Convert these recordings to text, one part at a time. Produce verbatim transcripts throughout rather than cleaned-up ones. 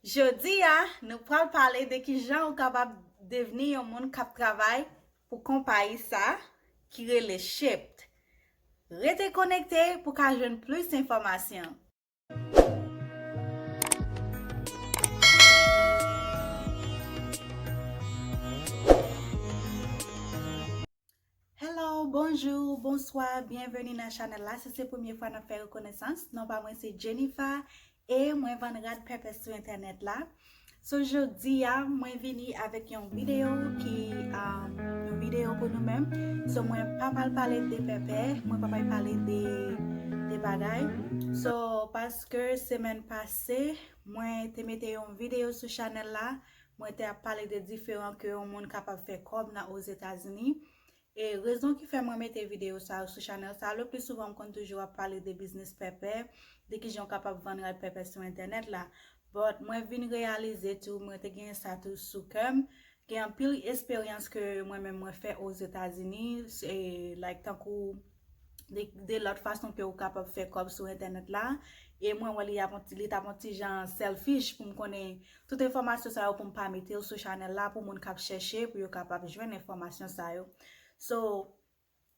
Jodi a, nou pral pale de kijan ou kapab devni yon moun k ap travay pou konpayi sa ki rele Shipt. Rete konekte pou ka jwenn plis enfòmasyon. Hello, bonjou, bonswa, byenveni nan chanèl la. Si se premye fwa n ap fè rekonesans, non pa mwen se Jennifer e mwen vann rad pèpè sou entènèt la. So jodi a, mwen vini avèk yon videyo ki um, yon videyo pou nou menm. So mwen pa pral pale de pèpè, mwen pa pral pale de, de bagay. So paske semèn pase, mwen te mete yon videyo sou chanèl la, mwen te ap pale de diferan ke yon moun kapab fè kòb nan Ozetazini. E rezon ki fè mwen mete videyo sa yo sou chanèl sa, le pli souvan m konn toujou ap pale de biznis pèpè, de kijan w kapab vann rad pèpè sou entènèt la. But mwen vin reyalize tou, mwen te gen sa tou sou kè m, gen anpil esperyans ke mwen menm mwen fè Ozetazini, e, like tankou de, de lòt fason ke ou kapab fè kòb sou entènèt la. E mwen wè li ap on ti, li t ap on ti jan selfish pou m konnen tout enfòmasyon sa yo pou m pa mete l sou chanèl la pou moun k ap chèche pou yo kapab jwenn enfòmasyon sa yo. So,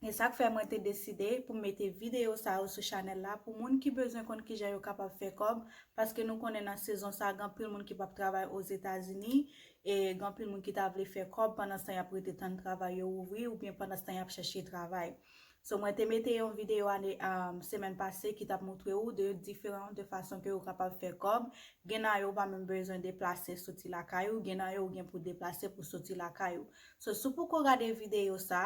e sa k fè mwen te deside pou m mete videyo sa yo sou chanèl la pou moun ki bezwen konn kijan yo kapab fè kòb, paske nou konnen nan sezon sa gen anpil moun ki p ap travay Ozetazini, e gen anpil moun ki ta vle fè kòb pandan se tan y ap rete tann travay yo ouvri oubyen pandan se tan y ap chèche travay. So mwen te mete yon videyo ane um, semèn pase ki t ap montre ou de diferan de fason ke ou kapab fè kòb. Gen nan yo ou pa menm bezwen deplase soti lakay ou, gen nan yo ou gen pou deplase pou soti lakay ou. So si w poko gade videyo sa,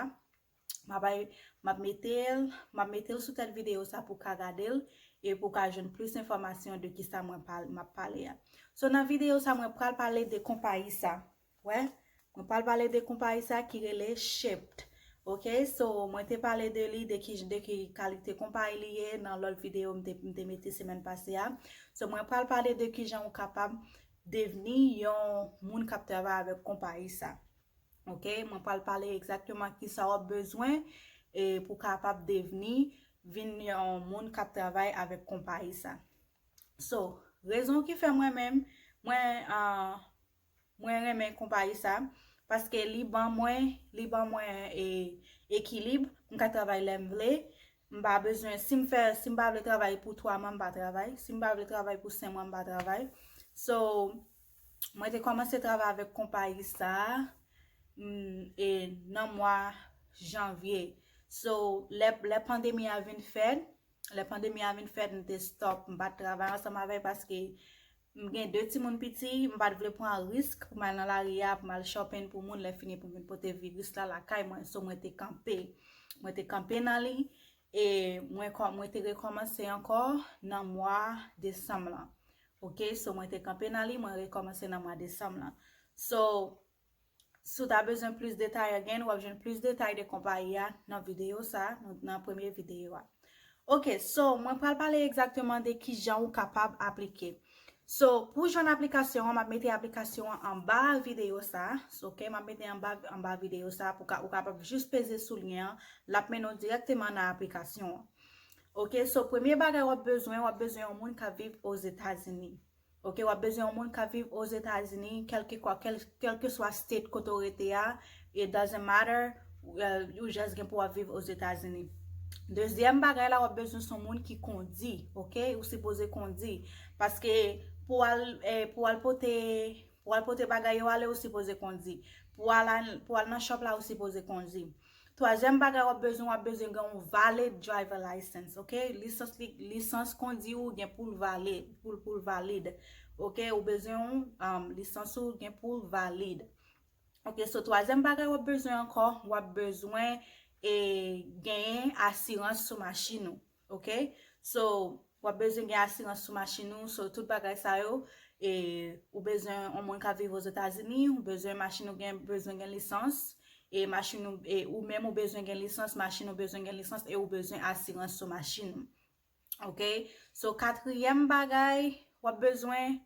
m ap bay, m ap mete l, m ap mete l sou tèt videyo sa pou w ka gade l e pou w ka jwenn plis enfòmasyon de kisa mwen pal, m ap pale a. So nan videyo sa mwen pral pale de konpayi sa. Wè, mwen pral pale de konpayi sa ki rele Shipt. Ok, so mwen te pale de li, de ki, de ki kalite konpayi li ye nan lòt videyo m te, m te mete semèn pase a. So mwen pral pale de kijan ou kapab devni yon moun k ap travay avèk konpayi sa. Ok, mwen pral pale egzakteman kisa w ap bezwen e pou kapab devni, vin yon moun k ap travay avèk konpayi sa. So, rezon ki fè mwen menm, mwen, ah, mwen renmen konpayi sa, paske li ban mwen, li ban mwen e, ekilib, m ka travay lè m vle, m pa bezwen, si m fè, si m pa vle travay pou twa mwa, m pa travay, si m pa vle travay pou senk mwa, m pa travay. So, mwen te kòmanse travay avèk konpayi sa, mm, e nan mwa janvye. So, lè, lè pandemi a vin fèt, lè pandemi a vin fèt, m te stop, m pa t travay ansanm avè l paske m gen de timoun piti, m pa t vle pran risk pou m al nan lari a, pou m al shopping pou moun, lè fini pou m vin pote viris la lakay mwen. So, mwen te kanpe. Mwen te kanpe nan li, e mwen, mwen te rekòmanse ankò nan mwa desanm lan. Ok, so mwen te kanpe nan li, mwen rekòmanse nan mwa desanm lan. So, si w ta bezwen plis detay, again, w ap jwenn plis detay de konpayi a nan videyo sa, nan, nan premye videyo a. Ok, so, mwen pral pale egzakteman de kijan ou kapab aplike. So, pou jwenn aplikasyon an, m ap mete aplikasyon an anba videyo sa. So, ok, m ap mete anba, anba videyo sa pou ka, ou kapab jis peze sou lyen an, l ap mennen w dirèkteman nan aplikasyon an. Ok, so premye bagay w ap bezwen, w ap bezwen yon moun k ap viv Ozetazini. Ok, w ap bezwen yon moun k ap viv Ozetazini, kèlkekwa, kèl, kèlkeswa state kote w rete a, it doesn't matter, well, ou just gen pou w ap viv Ozetazini. Dezyèm bagay la, w ap bezwen se yon moun ki kondi, ok? Ou sipoze kondi. Paske pou al, eh, pou al pote, pou al pote bagay yo ale, ou sipoze kondi. Pou al, pou al nan shop la, ou sipoze kondi. Twazyèm bagay w ap bezwen, w ap bezwen gen yon valid driver license, ok? Lisans li, lisans kondi ou gen pou l valid, pou l, pou l valid. Ok, ou bezwen yon, um, lisans ou gen pou l valid. Ok, so twazyèm bagay w ap bezwen ankò, w ap bezwen e genyen asirans sou machin ou. Ok, so w ap bezwen gen asirans sou machin ou, so tout bagay sa yo, e ou bezwen yon moun k ap viv Ozetazini, ou bezwen machin ou gen, bezwen gen lisans, e machin ou, e ou menm ou bezwen gen lisans, machin ou bezwen gen lisans, e ou bezwen asirans sou machin ou. Ok, so katriyèm bagay w ap bezwen,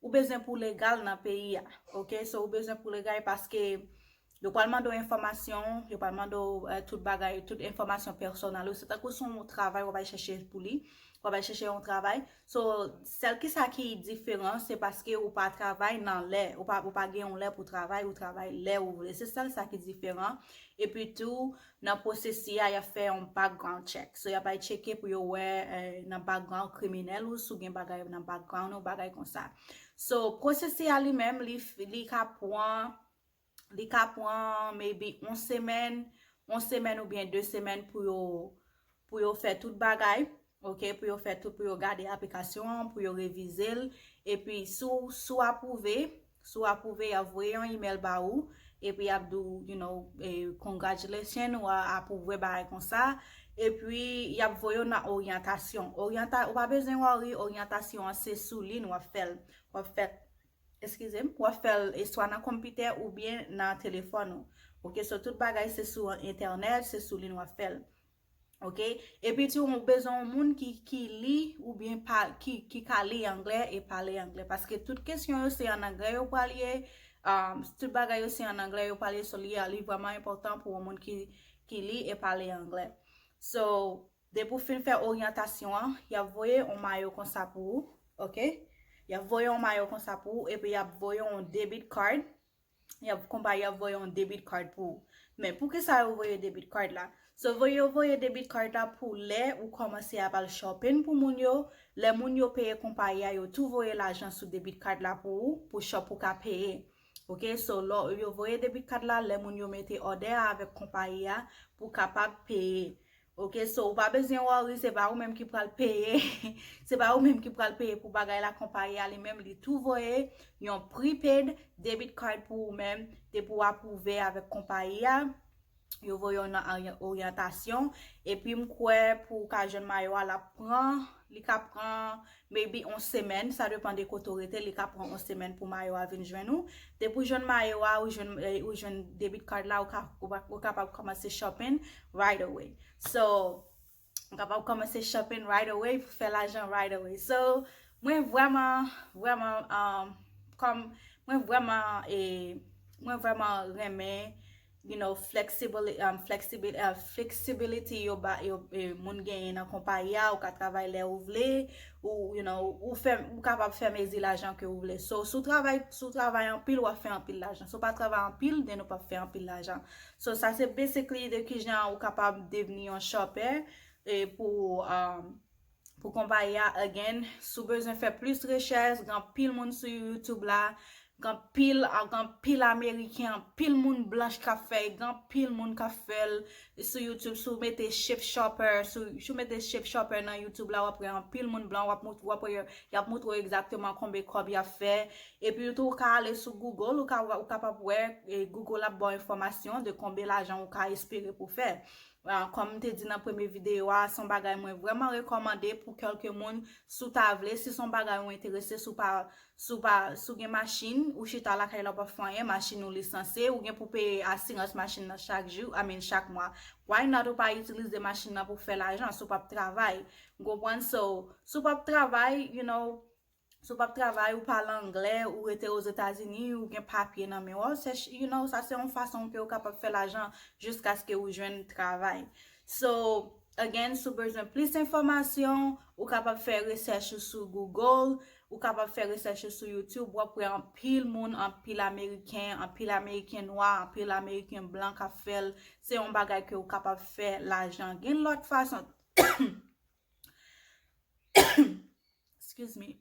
ou bezwen pou legal nan peyi a. Ok, so ou bezwen pou legal paske yo pral mande w enfòmasyon, yo pral mande w eh, tout bagay, tout enfòmasyon pèsonèl ou. Se tankou se yon travay w ap al chèche pou li. w ap al chèche yon travay. So, sèl ki sa ki diferan, se paske ou pa travay nan lè, ou pa, ou pa gen yon lè pou travay, ou travay lè ou vle. Se sèl sa ki diferan. Epi tou, nan pwosesi a, y ap fè yon background check. So, y ap al tcheke pou yo wè eh, nan background kriminèl ou, si w gen bagay nan background ou, bagay konsa. So, pwosesi a li menm, li, li ka pran li ka pran maybe yon semèn, yon semèn oubyen de semèn pou yo, pou yo fè tout bagay, ok, pou yo fè tout, pou yo gade aplikasyon an, pou yo revize l, epi si w, si w apwouve, si w apwouve, y ap voye yon email ba ou, epi y ap di w, you know, eh, congratulations, ou a- apwouve bagay konsa, epi y ap voye w nan oryantasyon. Oryanta, ou pa bezwen worry, oryantasyon an se sou liy w ap fè l, w ap fè, eskize m, w ap fè l e swa nan konpitè oubyen nan telefòn ou. Ok, so tout bagay se sou entènèt, se sou liy w ap fè l. Ok, epi tou ou bezwen yon moun ki, ki li oubyen pa, ki, ki ka li anglè e pale anglè. Paske tout kesyon yo se an anglè yo pral ye, um, tout bagay yo se an anglè yo pral ye, so li, li vrèman enpòtan pou yon moun ki, ki li e pale anglè. So, depi w fin fè oryantasyon an, y ap voye yon mayo konsa pou ou, ok? Y ap voye yon mayo konsa pou ou, epi y ap voye yon debit card. Y ap, konpayi ap voye yon debit card pou ou. Men poukisa yo voye debit card la? So, voye, yo voye debit card la pou lè ou kòmanse ap al shopping pou moun yo. Lè moun yo peye konpayi a, yo tou voye lajan sou debit card la pou ou, pou shop ou ka peye. Ok, so, lè yo voye debit card la, lè moun yo mete òdè a avèk konpayi a, pou kapab peye. Ok, so, ou pa bezwen worry, se pa ou menm ki pral peye. Se pa ou menm ki pral peye pou bagay la, konpayi a li menm, li tou voye yon prepaid debit card pou ou menm, depi w apwouve avèk konpayi a, yo voye w nan oryan- oryantasyon, epi m kwè pou w ka jwenn mayo a, l ap pran, li ka pran maybe yon semèn, sa depann de kote w rete, li ka pran yon semèn pou mayo a vin jwenn ou. Depi w jwenn mayo a, ou jwenn, eh, ou jwenn debit card la, ou ka, ou, pa- ou kapab kòmanse shopping right away. So, ou kapab kòmanse shopping right away pou fè lajan right away. So, mwen vrèman, vrèman, um, kòm, mwen vrèman, eh, mwen vrèman renmen, you know, flexibility, um, flexibility, uh, flexibility yo ba, yo, eh, moun genyen nan konpayi a, ou ka travay lè ou vle, ou, you know, ou fè, ou kapab fè mezi lajan ke ou vle. So, si w travay, si w travay anpil, w ap fè anpil lajan. Si w pa travay anpil, then ou p ap fè anpil lajan. So, sa se basically de kijan ou kapab devni yon shopper, eh, pou, um, pou konpayi a, again, si w bezwen fè plis rechèch, gen anpil moun sou YouTube la, gen anpil, gen anpil Ameriken, anpil moun blanch k ap fè, gen anpil moun k ap fè l sou YouTube. Si w mete Shape Shopper, si w, si w mete Shape Shopper nan YouTube la, w ap wè anpil moun blan, w ap mont-, w ap wè y ap montre w egzakteman konbe kòb y ap fè. Epi tou, ou ka ale sou Google, ou ka, ou kapab wè, eh, Google ap ba w enfòmasyon de konbe lajan ou ka espere pou fè. Ah, kòm m te di nan premye videyo a, se yon bagay mwen vrèman rekòmande pou kèlke moun, si w ta vle, si se yon bagay ou enterese, si w pa, si w pa, si w gen machin, ou chita lakay la w p ap fè anyen, machin ou lisanse, ou gen pou peye asirans machin nan chak jou, I mean, chak mwa. Why not ou pa itilize machin nan pou fè lajan, si w p ap travay? Ou konprann? So, si w p ap travay, you know, si w p ap travay, ou pale anglè, ou rete Ozetazini, ou gen papye nan men w, se, you know, sa se yon fason ke ou kapab fè lajan jiskaske ou jwenn travay. So, again, si w bezwen plis enfòmasyon, ou kapab fè rechèch ou sou Google, ou kapab fè rechèch ou sou YouTube, w ap wè anpil moun, anpil Ameriken, anpil Ameriken nwa, anpil Ameriken blan k ap fè l. Se yon bagay ke ou kapab fè lajan. Gen lòt fason. Excuse me.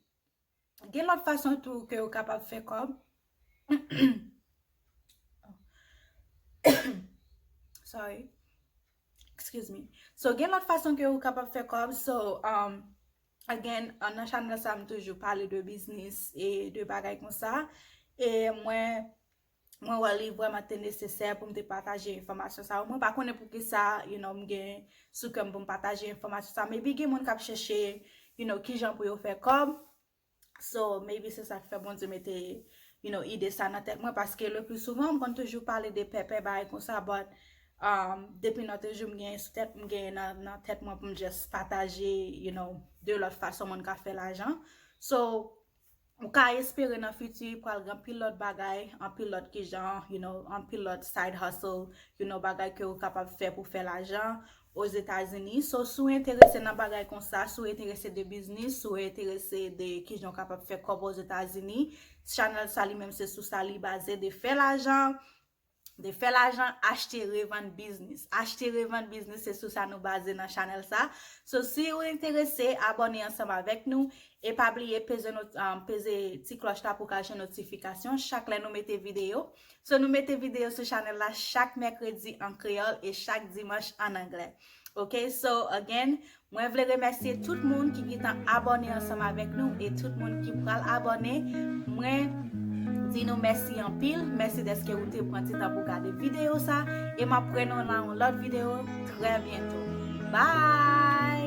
Gen lòt fason tou ke ou kapab fè kòb. Sorry. Excuse me. So, gen lòt fason ke ou kapab fè kòb. So, um, again, uh, nan chanèl sa, m toujou pale de biznis e de bagay konsa. E mwen, mwen wè li vrèman te nesesè pou m te pataje enfòmasyon sa yo. Mwen pa konnen poukisa, you know, m gen sou kè m pou m pataje enfòmasyon sa. Maybe gen moun k ap chèche, you know, kijan pou yo fè kòb. So, maybe se sa k fè Bondye mete, you know, ide sa nan tèt mwen, paske le pli souvan, m konn toujou pale de pèpè, bagay konsa, but, um, depi nan toujou m genyen sou tèt, m genyen nan, nan tèt mwen pou m just pataje, you know, de lòt fason moun ka fè lajan. So, ou ka espere nan fiti, pral gen anpil lòt bagay, anpil lòt kijan, you know, anpil lòt side hustle, you know, bagay ke ou kapab fè pou fè lajan. Ozetazini. So, si w enterese nan bagay konsa, si w enterese de biznis, si w enterese de kijan w kapab fè kòb Ozetazini, chanèl sa li menm se sou sa li baze, de fè lajan, de fè lajan, achte, revann, biznis. Achte, revann, biznis, se sou sa nou baze nan chanèl sa. So, si w enterese, abòne ansanm avèk nou e pa bliye peze, not, um, peze ti klòch la pou ka jwenn notifikasyon chak lè nou mete videyo. So, nou mete videyo sou chanèl la chak mèkredi an kreyòl e chak dimanch an anglè. Ok, so again, mwen vle remèsye tout moun ki gentan abòne ansanm avèk nou e tout moun ki pral abòne. Mwen di nou mèsi anpil, mèsi dèske ou te pran ti tan pou gade videyo sa e m ap wè nou nan yon lòt videyo trè byento. Bye!